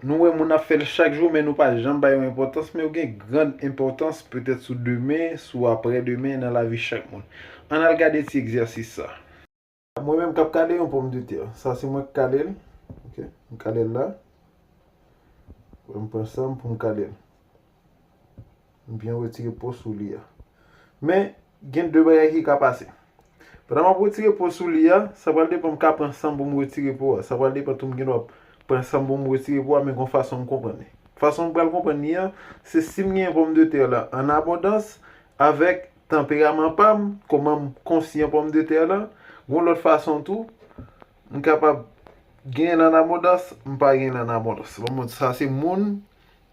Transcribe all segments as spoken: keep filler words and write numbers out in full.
Nou wè moun ap fè l chak jou, men nou pa janm bay yo enpòtans, men yo gen grann enpòtans petèt sou demen, sou aprè demen nan lavi chak moun. Ann al gade ti egzèsis sa. Mwen menm k ap kale yon pòmdetè. Sa se mwen k kale l. Ok, m kale l la. M pran san m pou m kale l. M byen retire po sou li a. Men, gen de bagay ki ka pase. Pandan m ap retire po sou li a, sa pral depann m ka pran san m pou m retire po a. Sa pral depann tou m gen dwa pran san m pou m retire po a, men gon fason m konprann li. Fason m pral konprann li an, se si m gen pòmdetè la an abondans, avèk tanperaman pa m, kòman m konsyan pòmdetè la, gon lòt fason tou, m kapab genyen l an abondans, m pa genyen l an abondans. Bon, sa se moun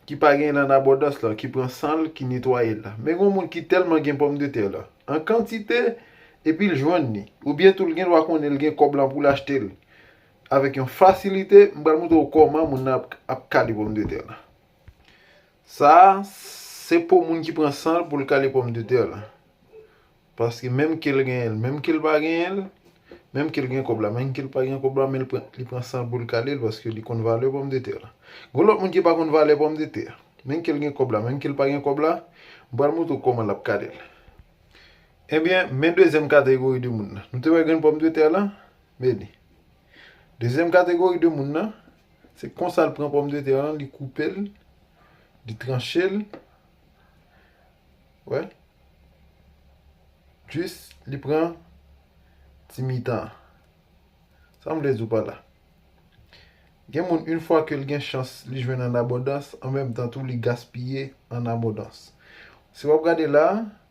ki pa genyen l an abondans la, ki pran san l, ki netwaye l la. Men gon moun ki tèlman gen pòmdetè la an kantite, epi l jwenn li. Oubyen tou l gen dwa konnen l gen kòb lan pou l achte l avèk yon fasilite, m pral montre w kòman moun nan ap, ap kale pòmdetè la. Sa a, se pou moun ki pran san l pou l kale pòmdetè la. Paske menm ke l genyen l, menm ke l pa genyen l, menm ke l gen kòb la, menm ke l pa gen kòb la, men l pran, li pran san l pou l kale l paske li konn valè pòmdetè la. Gon lòt moun ki pa konn valè pòmdetè. Menm ke l gen kòb la, menm ke l pa gen kòb la, m pral montre w kòman l ap kale l. Ebyen, men dezyèm kategori de moun nan. Nou te wè grenn pòmdetè la? Men li. Dezyèm kategori de moun nan, se konsa l pran pòmdetè lan, li koupe l, li tranche l. Wè. Jis li pran ti mitan an. Sa m vle di w pa la. Gen moun, yon fwa ke l gen chans, li jwenn an abondans, an menm tan tou, li gaspiye an abondans. Si w ap gade la,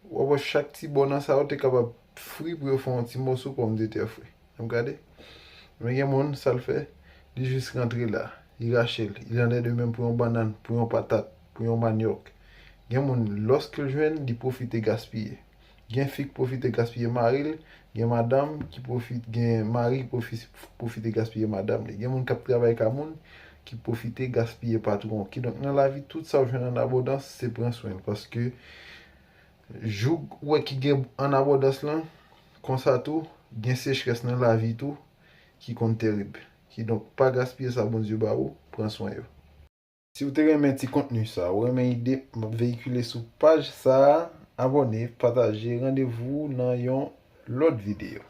w ap wè chak ti bò nan sa yo te kapab fri pou yo fè yon ti mòso pòmdetè fri. N ap gade. Men gen moun, sa l fè, li jis rantre la, li rache l, li landèdemen pou yon bannann, pou yon patat, pou yon manyòk. Gen moun, lòske l jwenn, li pwofite gaspiye. Gen fi k pwofite gaspiye mari l, gen madanm ki pwofite, gen mari ki pwofi-, pwofite gaspiye madanm li. Gen moun k ap travay ka moun ki pwofite gaspiye patwon. Kidonk, nan lavi, tout sa w jwenn an abondans, se pran swen l. Paske, jou w wè ki gen an abondans lan, konsa tou, gen sechrès nan lavi tou, ki konn terib. Kidonk, pa gaspiye sa Bondye ba ou, pran swen yo. Si w te renmen ti kontni sa, ou renmen ide m ap veyikile sou paj sa a, abòne, pataje, randevou w nan yon lòt videyo.